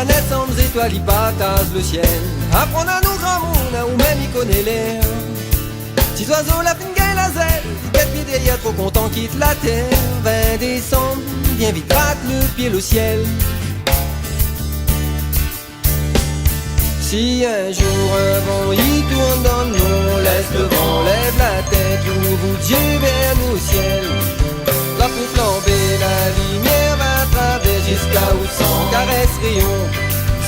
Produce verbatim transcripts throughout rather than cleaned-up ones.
Nèf san zétoil i partaz le sièl. Aprann anou gramoun, ou mèm i koné lèr. Ti zoizo la fine gingn la zèl, i gèt pié dèrièr, tro kontan kit la tèr. Vin désanm, vien vit grat le pié le sièl. Si in zour in van i tourn dan le nonb, lès le van lèv la tèt, ouvèr out zié vèr le sièl. La pou flanbé, la limièr va travèrs ziska out san karès réyon.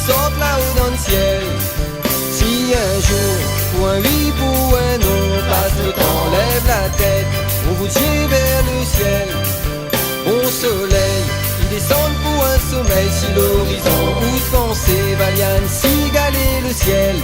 Sort laô dan le sièl. Si in zour, pou in oui, pou in non, pas le tan, lèv la tèt, ouvèr out zié vèr le sièl. Bon solèy i désann pou in somèy, si lorizon out pansé va liann sigalé le sièl.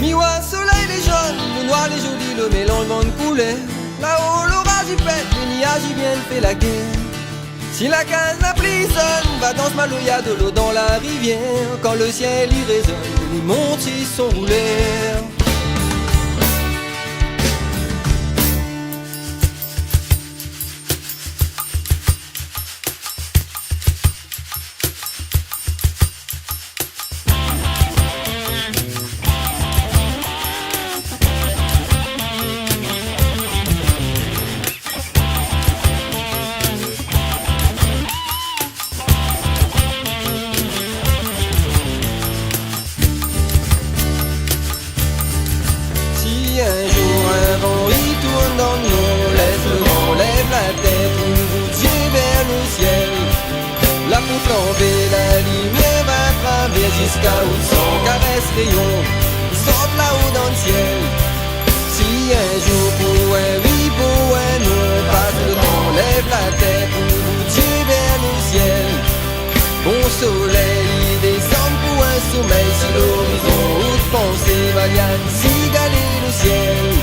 Mi oi solèy lé zone, le noir lé zoli, le mélanz bann koulèr. Laô loraz i pèt, le niaz i vien fé la gèr. Si la kaz la pli i sonn, va dans maloya dolo dan la rivièr. Kan le sièl i rézone, li mont si son roulèr. Si in zour in van i tourn dan le nonb, lès le van lèv la tèt, ouvèr out zié vèr le sièl. La pou flanbé, la limièr va travèrs ziska out san karès réyon. Sort laô dan le sièl. Si in zour pou in oui, pou in non, pas le tan, lèv la tèt, ouvèr out zié vèr le sièl. Bon solèy i désann pou in somèy, si lorizon out pansé va liann sigalé le sièl.